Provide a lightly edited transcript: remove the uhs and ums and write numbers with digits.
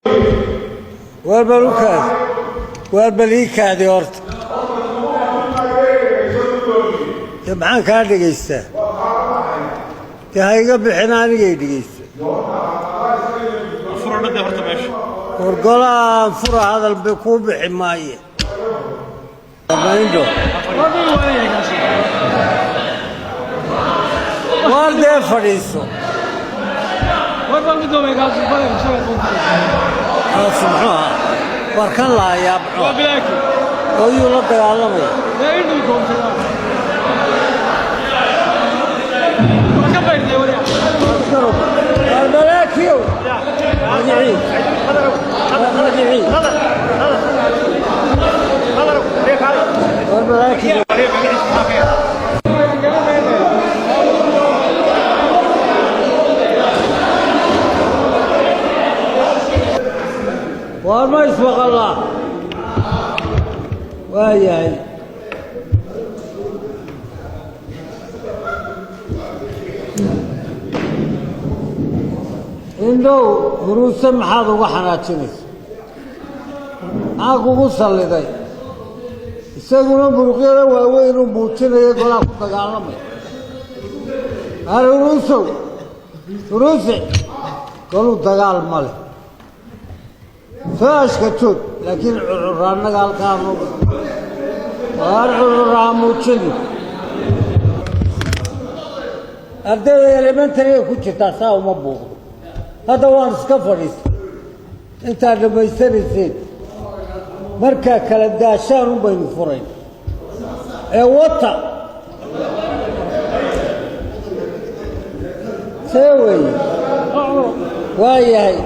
Waar bal u kaadi, waar bal ii kaadi horta. Dee maxaan kaa dhegaystaa? Dee ha iga bixin, anigay dhegaysta. War golaan fura, hadal ba kuu bixi maaye. Indho waar, dee fadhiiso. Kaasi muxuu ahaa? War kan laayaa muxuu ahaa? Oo yuu la dagaalamaya? Waar malaakiyow, magicii, magicii, war malaakiyow. Waar ma ismaqallaa? Waa yahay. Indhow huruuse, maxaad uga xanaajinaysa? Maxaa kugu salliday? Isaguna muruqyada waaweyn uu muujinaya, golaa ku dagaalamaya. Har huruusow, huruuse, goluu dagaal ma leh. Soo ashkatood, laakiin curcuraannaga halkaanu waar cururaa muujini. Ardayda elementaryga ku jirtaa saa uma buuqdo. Hadda waan iska fadhiistay intaad dhammaysanayseen. Markaa kala daashaan un baynu furayn ee wata see weeye. Waa yahay.